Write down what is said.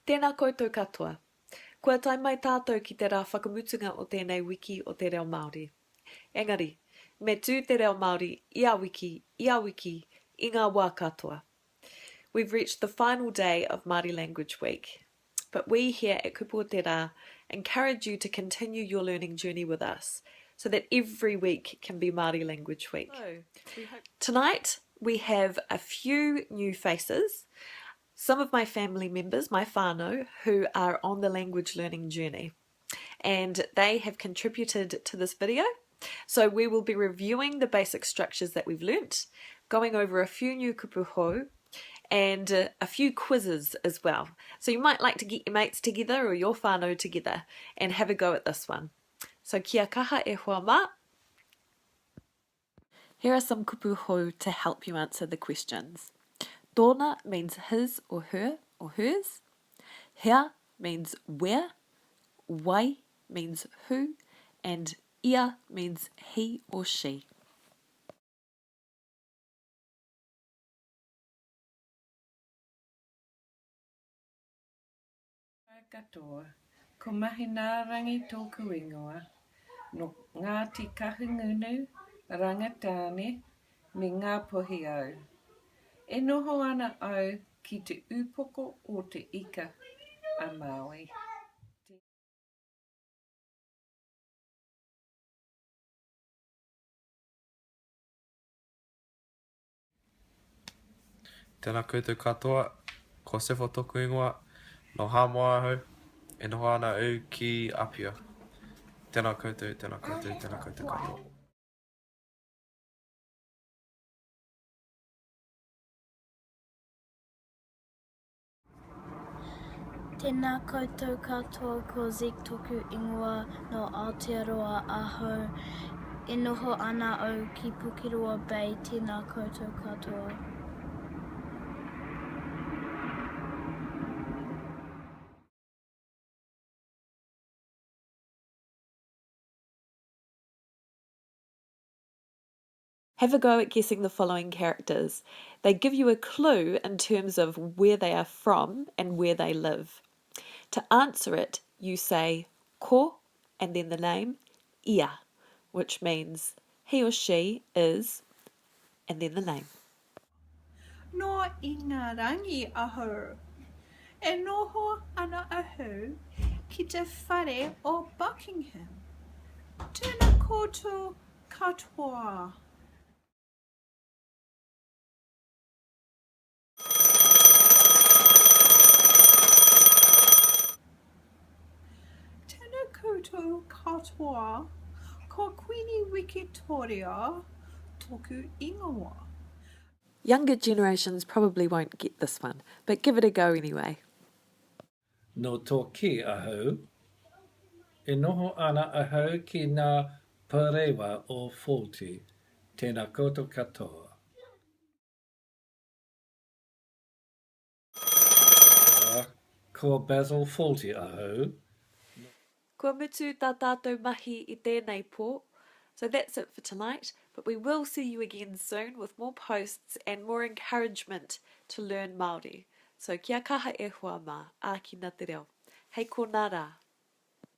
Tēnā koutou katoa. Kua tae mai tātou ki te rā whakamutunga o tēnei wiki o te reo Māori. Engari, me tū te reo Māori ia wiki, ia wiki, i ngā wā katoa. We've reached the final day of Māori Language Week. But we here at Kupu o Te Rā encourage you to continue your learning journey with us so that every week can be Māori Language Week. Tonight we have a few new faces, some of my family members, my whānau, who are on the language learning journey. And they have contributed to this video. So we will be reviewing the basic structures that we've learnt, going over a few new kupu hou, and uh, a few quizzes as well. So you might like to get your mates together or your whānau together and have a go at this one. So kia kaha e hoa mā. Here are some kupu hou to help you answer the questions. Tōna means his or her or hers. Hea means where. Wai means who. And ia means he or she. Katoa. Ko Mahinaarangi tōku ingoa. Nō Ngāti Kahungunu, Rangitāne, me Ngāpuhi au. E noho ana au ki Te Ūpoko o Te Ika a Māui. Tēnā koutou katoa, ko Sefo toku ingoa, nō Hāmoa ahau, e noho ana au ki Apia. Tēnā koutou, tēnā koutou, tēnā koutou katoa. Tēnā koutou katoa ko Zeke toku ingoa no Aotearoa ahau e noho ana au ki Pukeroa Bay tēnā koutou katoa. Have a go at guessing the following characters. They give you a clue in terms of where they are from and where they live. To answer it, you say ko and then the name ia, which means he or she is and then the name. Nō Ingarangi ahau. E noho ana ahau ki te whare o Buckingham. Tēnā koutou katoa. Tena koutou katoa, ko Queenie Wikitoria toku ingoa. Younger generations probably won't get this one, but give it a go anyway. Nō Torquay ahau. E noho ana ahau ki ngā pourewa o Faulty. Tēnā koutou katoa. Ko Basil Fawlty ahau. Kua mutu tā tātou mahi i tēnei pō. So that's it for tonight, but we will see you again soon with more posts and more encouragement to learn Māori. So kia kaha e hoa mā, ākina te reo. Hei konā rā.